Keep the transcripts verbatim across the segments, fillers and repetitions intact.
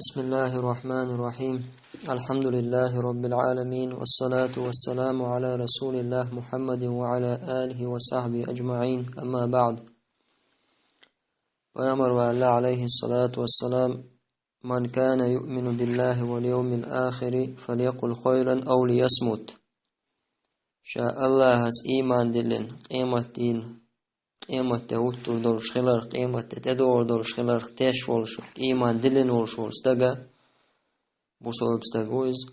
بسم الله الرحمن الرحيم. الحمد لله رب العالمين، والصلاة والسلام على رسول الله محمد وعلى آله وصحبه أجمعين. أما بعد. Пайхамар ваьлла, алейхиссалату вассалам: «من كان يؤمن بالله واليوم الآخر فليقل خيرا أو ليصمت». Ша Аллахьаца ийман диллина, къематдийнна, къематде хӀуттур долуш хиларх, къематде тӀедогӀур долуш хиларх теш волуш, ийман диллина волуш волу стага, бусалба стаг ву иза.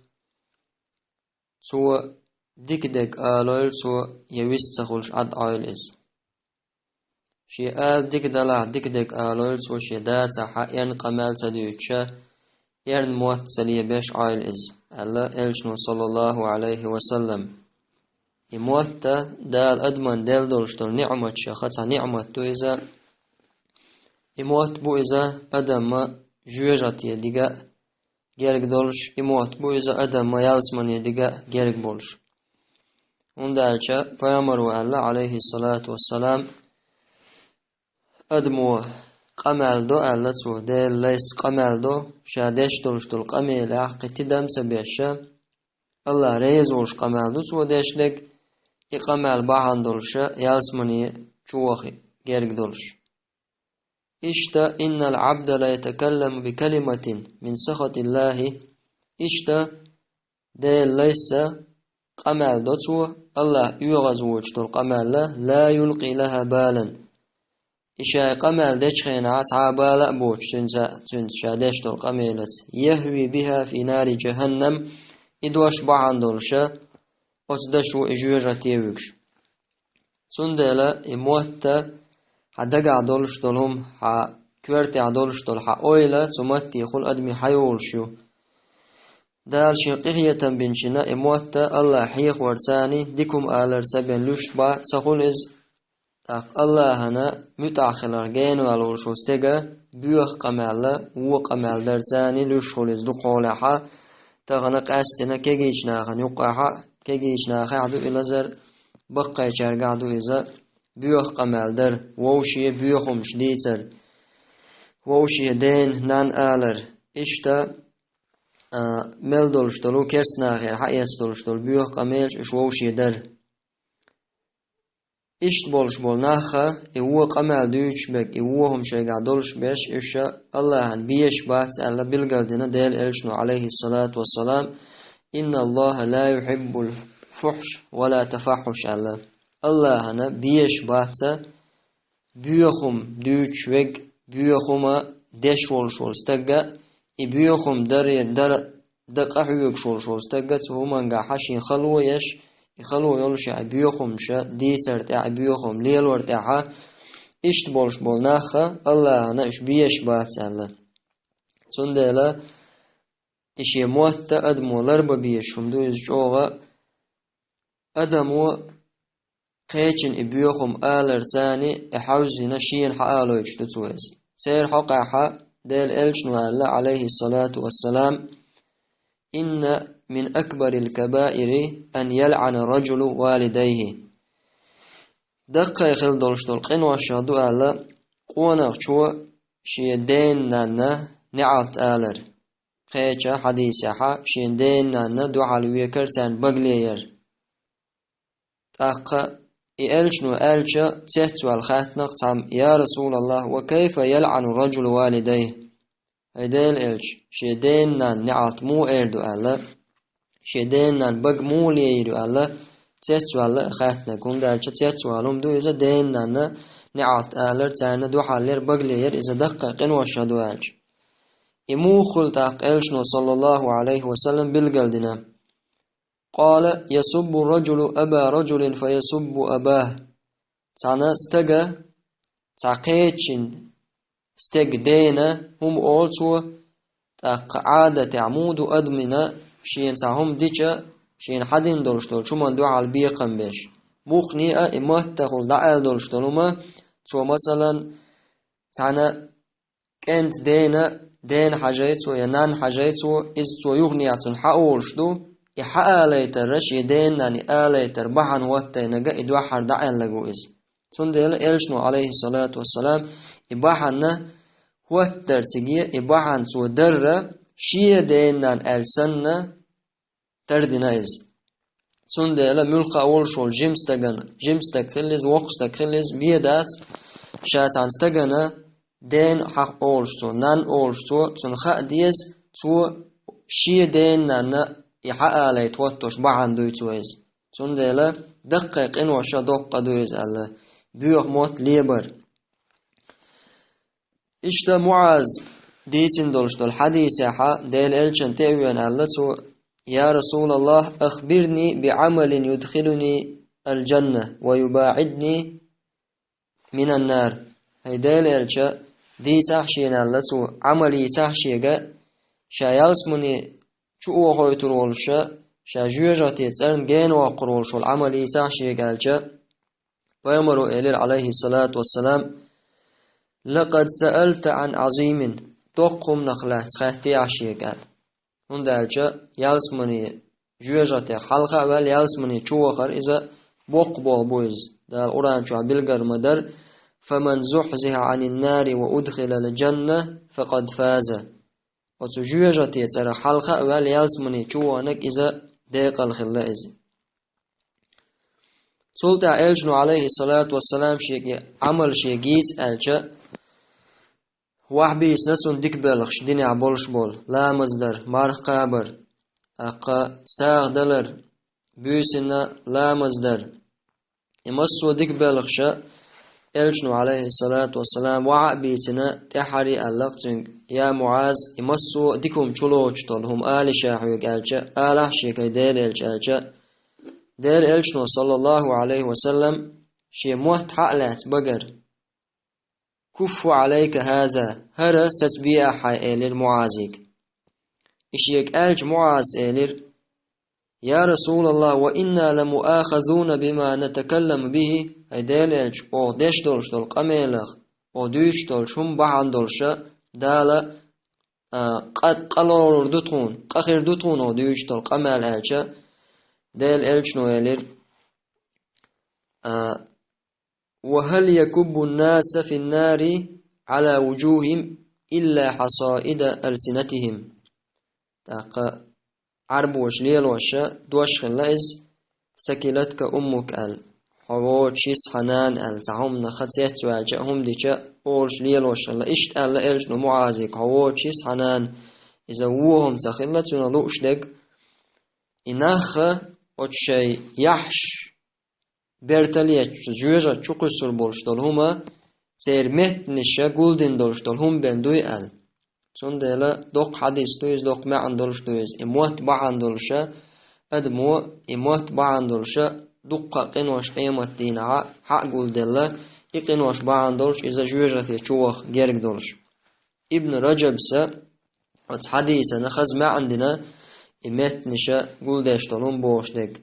Цо дика дерг алойла цо, я вист ца хуьлуш Ӏад Ӏойла иза. Шен ала дика далахь, дика дерг алойла цо, шен дацахь а, эрна къамел ца дуьйцуша, эрна мотт ца лебеш Ӏойла иза, аьлла Элчано, саллаллаху алейхи ва саллам. И мотт Дала адаман делла долуш долу ниӀматашах цхьа ниӀмат ду иза. И мотт бу иза адаман жоьжахате дига а герга долуш, и мотт бу иза адаман ялсамане дига а герга болуш. ХӀунда аьлча Пайхамар ваьлла, алейхиссалату вассалам, адамо къамел до аьлла цо, Делан лайса къамел до, ша деш долуш долу къамелехь кхин тидам ца беша, Аллах реза волуш къамел ду цо деш дерг, и къамел бахьана долуша ялсамане чу вахи герга долуш. Иштта: «إن العبد ليتكلم بكلمة من سخط الله». Иштта Делан лайса къамел до цо, Аллах оьгӀазвоцуш долу къамел, «لا يلقي لها بالا». И ша и къамел дечу хенахь цхьа а бала а боцуш цуьнца, цуьнца ша деш долу къамелаца, «يهوي بها في نار جهنم», и дош бахьана долуша оцу дашо и жоьжахате вуьгуш. Цундела и мотт хьан дагахь долуш долу хӀума, хьан коьртехь долуш долу хьан ойла цу маттехула адамийн хьайолуш ю. Дала шен къинхетам бинчина и мотт Аллах хьехорца, дика хӀума аларца бен луьйш бан ца хуьлу иза. ТӀаккха Аллахьана муьтӀахь хиларх генавала волуш волу стеган боьха къамел, вон къамел дарца луьйш хуьлу иза дукхахьолехь, тахана къаьсттина кегийчу нахана юккъехь а, кегийчу нахехь ду и лазар, баккхийчаьргахь ду иза, боьха къамел дар, вовшийн боьхамаш дийцар, вовшийн ден, нан алар. Иштта, а, мел долуш долу керстанахера хьаэца долуш долу боьха къамелаш уьш вовшийн дар. Иштта болуш болу нахха, и вон къамел дуьйцуш берг, и вон хӀума шайгахь долуш берш, уьш Аллахьан безаш бац аьлла билгалдина Делан Элчано, алейхиссалату вассалам: «إن الله لا يحب الفحش ولا التفحش», аьлла. Аллахьана безаш бац боьха хӀума дуьйцуш верг, боьха хӀума деш волуш волу стаг а, и боьха хӀума даре-, дара, дан къахьоьгуш волуш волу стаг а цу хӀумангахь шен хало еш, и хало йолуш а, и боьха хӀумаш дийцар тӀехь, и боьха хӀума лелор тӀехь, иштта болуш болу нахха Аллахьана уьш безаш бац аьлла. Цундела и шен мотт адамо ларбан безаш хӀума ду иза чӀогӀа, адамо кхечун и боьха хӀума аларца и хьаьвзина шена хьаалойтуш ду цо иза. Церан хьокъехь Делан Элчано аьлла, алейхиссалату вассалам: «إن من أكبر الكبائر أن يلعن الرجل والديه». Даккхий хила долуш долу къиношах ду аьлла, къонахчо шен ден-нанна неӀалт алар. Кхечу хьадисехь шен ден-нанна дуьхьал векар, царна багале яр. ТӀаккха и Элчано аьлча, цецваьлла хаьттина цхьамма: «يا رسول الله، وكيف يلعن الرجل والديه؟» ХӀай Делан Элча, шен ден-нанна неӀалт муха эр ду аьлла, шен ден-нанна бага муха леийр ю аьлла, цецваьлла хаьттинарг. ХӀунда аьлча цецвала хӀума ду иза, ден-нанна неӀалт алар, царна дуьхьал яр, багале яр, иза даккхий къиношах ду аьлча. И муха хуьлу тӀаккха Элчано, саллаллаху алейхи ва саллам, билгалдина? «قال: يسب الرجل أبا رجل فيسب أباه». Цхьана стага, цхьа кхечун стеган дена хӀума олу цо, тӀаккха Ӏадатехь муха ду адамина шена цхьа хӀума дича, шена хьадина долуш долчу хӀуманна дуьхьал бекхам беш. Муххале а и маттахула дӀааьлла долуш долу хӀума, цо, масалан, цхьана кӀентан дена, дена хьажай цо я нанна хьажай цо, иза цо юханехьа цунна хьаолуш ду, и хьаалайтарра шен дена-нанна и алайтар бахьана хӀоттайнарг а и дуьххьара дӀааьлларг ву иза. Цундела Элчано, алейхиссалату вассалам, и бахьана хӀоттарциге и бахьана цо дарра шен денна аьлча санна тардина иза. Цундела муьлхха а волуш волу жима стагана, жима стаг хилла иза, воккха стаг хилла иза, бен дац, ша цхьана стагана ден хьаха олуш цо, нан олуш цо, цунна хаа деза, цо шен ден-нанна и хьаалайта хӀоттош бахьана дуй цо иза. Цундела даккхий къиноша доккха ду иза аьлла, боьха мотт лебар. Иштта МуӀаз дийцина долуш долу хьадисехьа, Делан элчан тӀе а веана аьлла цо: «Я Расулаллах, ахбирни би Ӏамалин юдхилуни аль-джанна ва юбаӀидни минан-нар». ХӀай Делан элча, дийцахь шена аьлла цо, Ӏамал йийцахь шега, ша ялсамане чу охойтур волуша, ша жоьжахате цӀарна гена воккхур волуш волу Ӏамал йийцахь шега аьлча, пайхамаро элира, Ӏалайхиссалату вассалам: «Лакъад саалта Ӏан Ӏазимин», доккха хӀуманах лаьцна хаьттий ахь шега аьлла. ХӀунда аьлча ялсамане жоьжахатех хьалха а ваьлла, ялсамане чу вахар иза боккха болх бу иза. Дала Къуръан чохь билгар ма дара: «Фаман зухьзихьа Ӏанин-нари ва удхилал-джанна, факъад фаза». Оцу жоьжахате цӀарах хьалха а ваьлла, ялсамане чу ваханарг иза декъала хилла иза. Цул тӀаьхьа элчано, Ӏалайхиссалату вассалам, шега Ӏамал шега йийца аьлча, вахьбийцина цунна дика белхаш динехь болуш болу: ламаз дар, марха кхабар, тӀаккха сагӀа далар, буьйсанна ламаз дар. И массо а дика белхаша элчано, Ӏалайхиссалату вассалам, вахьа а бийцина, тӀаьххьарий аьлла-кх цуьнга: «Я МуӀаз, и массо а дика хӀума чулоцуш долу хӀума ала ша хьоьга», аьлча, алахь шега, хӀай Делан элча, аьлча, Делан элчано, саллаллаху Ӏалайхи ва саллам, шен мотт хьа а лаьцна багара: «Куффу Ӏалайка хӀаза, хӀара саца бе ахь хьайн», элира МуӀазига. И шега аьлча МуӀаза элира: «Я Расулаллах, ва инна ламуахазуна бима натакалламу бихи», хӀай Делан элча, оха деш долуш долу къамелах, оха дуьйцуш долчу хӀума бахьана долуша Дала, а, къа-, къа лорур ду тхуна, къа хир ду тхуна оха дуьйцуш долу къамел, аьлча, Делан элчано элира, а: «Ва хӀал якуббу ннаса фин-нари Ӏала вуджухихим илла хьасаида алсинатихим». ТӀаккха Ӏарбоша лелоша дош хилла иза: «Сакилатка уммук», аьлла. «Хьо воцуш йисна хьан нана», аьлла, цхьа хӀуманах хан цецваьлча а, хӀума дича а олуш лелош хилла. Иштта аьлла элчано МуӀазига: «Хьо воцуш йисна хьан нана». Иза вон хӀума ца хилла цуьнан лууш дерг. И нах а оцу шайн яхьаш бертал етташ, жоьжахати чу кхуьссур болуш долу хӀума, церан меттанаша гулдина долуш долу хӀума бен дуй аьлла. Цундела доккха хьадис ду иза, доккха маьӀна долуш ду иза. И мотт бахьана долуша, адамо, и мотт бахьана долуша, дуккха а къинош къематдийнахьа хьа а гулделла, и къинош бахьана долуш иза жоьжахати чу ваха герга долуш. Ибн Раджабса оцу хьадисана хаза маьӀна дина, и меттанаша гулдеш долу хӀума бохуш дерг.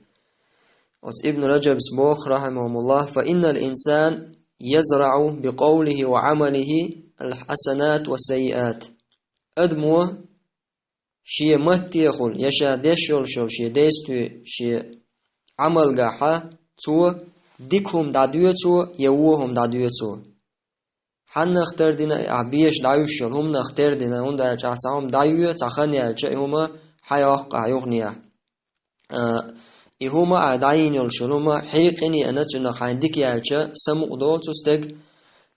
Оцу Ибн Раджабс боху, рахьимахумуллах: «Фа иннал инсан язраӀу би къовлихи ва Ӏамалихи аль-хьасанат ва сайиат». Адамо шен маттехула, я ша деш йолуш йолу шен действие, шен Ӏамалгахьа, цо дика хӀума дӀадоьцо, я вон хӀума дӀадоьцо. Хьаннах тардина, ахь беша дӀаюьсуш йолу хӀуманах тардина, хӀунда аьлча ахь цхьа хӀума дӀайоь, цхьа хан яьлча, и хӀума хьайоккху ахь юханехьа. А, и хӀума ахь дӀайийна йолуш йолу хӀума хьекъа йина цуьнах хьайна дика яьлча, самукъа долу цу стеган.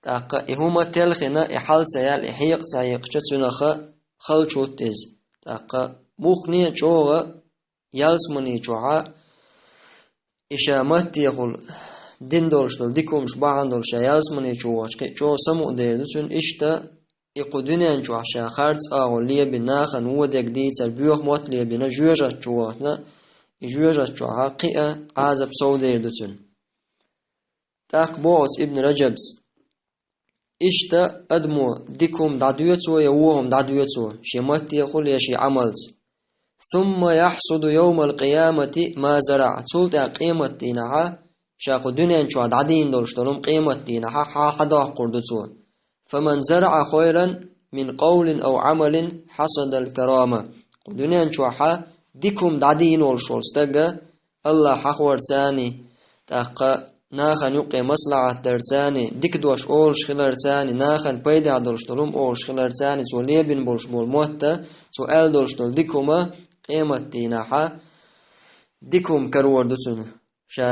ТӀаккха и хӀума телхина, и хьал ца яьлла, и хьекъа ца хьекъча, цуьнах халча хӀутту иза. ТӀаккха муххале а чӀогӀа ялсамани чохьа, и ша маттехула дина долуш долу дика хӀумаш бахьана долуш ша ялсамани чу вахча, кхин а чӀогӀа самукъа дер ду цуьнан. Иштта и кху дуьнен чохь ша харц агӀо лебина, нахана вон дерг дийцар, боьха мотт лебина, жоьжахати чу вахана, и жоьжахати чохьа кхин а Ӏазап сов дер ду цуьнан. ТӀаккха боху оцу Ибн Раджабс: Иштта адамо дика хӀума дӀадоьцо я вон хӀума дӀадоьцо, шен маттехула я шен Ӏамалца. Сумма яхьсуду йовмал къиямати ма зараӀ. Цул тӀаьхьа къематдийнахьа, ша кху дуьнен чохь дӀадийна долуш долу хӀума къематдийнахьа хьа-, хьадоккхур ду цо. Фаман зараӀа хойран мин къовлин ав Ӏамалин хьасадал карама. Кху дуьнен чохьа дика хӀума дӀадийна волуш волу стага, Аллах хьахор царний, тӀаккха нахана юкъе маслахьат дарцани, дика дош олуш хиларцани, нахана пайда долуш долу хӀума олуш хиларцани, цо лебина болуш болу мотта, цо аьлла долуш долу дика хӀума къематдийнахьа дика хӀума карор ду цунна, ша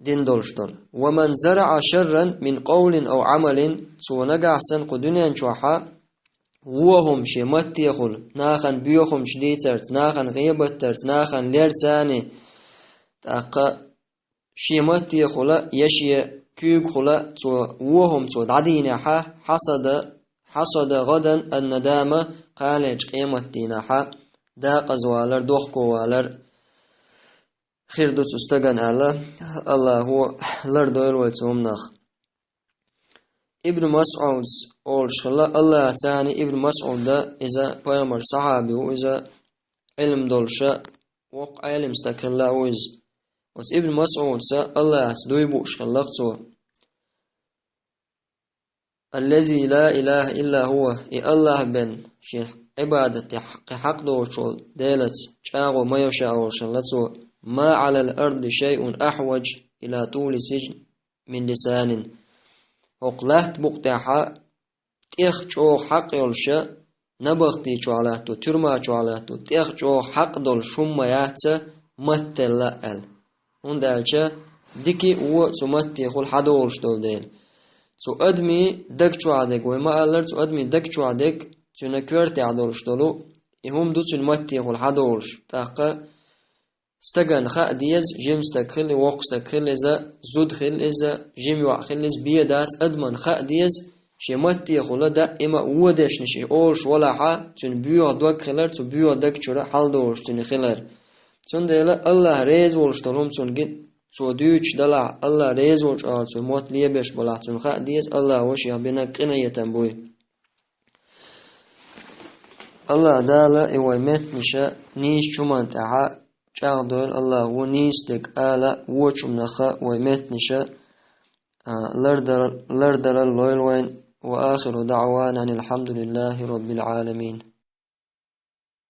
дина долуш долу. «Ва ман зараъа шарран мин къовлин ав Ӏамалин», цо нагахь санна кху дуьнен чохьа вон хӀума шен маттехула, нахана боьха хӀумаш дийцарца, нахана гӀийбат дарца, нахана лерцани, тӀаккха шен маттехула я шен куьйгахула цо вон хӀума цо дӀадийнехьа, хьасада, хьасада гӀадан ан-надама, кханалерчу къематдийнахьа дакъазвалар, дохковалар хир ду цу стагана аьлла, Аллахо лардойла вай цу хӀуманах. Ибн МасӀуд олуш хилла, Аллахьа царна Ибн МасӀуда, иза пайхамар сахьаби ву, иза Ӏилм долуша, воккха Ӏелим стаг хилла ву иза. Оцу Ибн МасӀудца Аллахьаца дуй бууш хилла цо. «Аллази ла илаха илла хӀува», и Аллахь бен, шен Ӏибадате кхин хьакъ доцуш волу Делаца чӀагӀо ма йо ша олуш хилла цо, «ма Ӏалал арди шайъун ахьваж ила тӀули сижн мин лисанин». ХӀокху латта букъа тӀехьа тӀех чӀогӀа хьакъ йолуша, набахти чохь латто, туьрма чохь латто, тӀех чӀогӀа хьакъ долуш хӀума ма яц маттелла аьлла. ХӀунда аьлча дикий а, вон а цу маттехула хьадолуш долу дела. Цу адамийн даг чохь дерг, вай ма-аллара, цу адамийн даг чохь дерг, цуьнан коьртехь долуш долу, и хӀума ду цуьнан маттехула хьадолуш. ТӀаккха стагана хаа деза, жима стаг хила, воккха стаг хила иза, зуда хила иза, жима йоӀ хила иза, бен дац, адамна хаа деза, шен маттехула даима а вон дешнаш и олуш валахьа, цуьнан боьха дог хилар, цу боьха даг чуьра хьалдолуш цуьнан хилар. Цундела Аллахь реза волуш долу хӀума цунна гин, цо дуьйцуш далахь, Аллахь реза волчу агӀор цуьнан мотт лебеш балахь, цунна хаа деза, Аллахь вашех бина къинхетам буй. Аллахь Дала и вай меттанаша нийсачу хӀуманна тӀехьа чӀагӀдойла, Аллахь ву нийса дерг ала, вочу хӀуманах вай меттанаша, а, лардар-, лардарал лойла вайн. Ва ахиру даъвана анил хьамдулиллахи роббил Ӏаламин.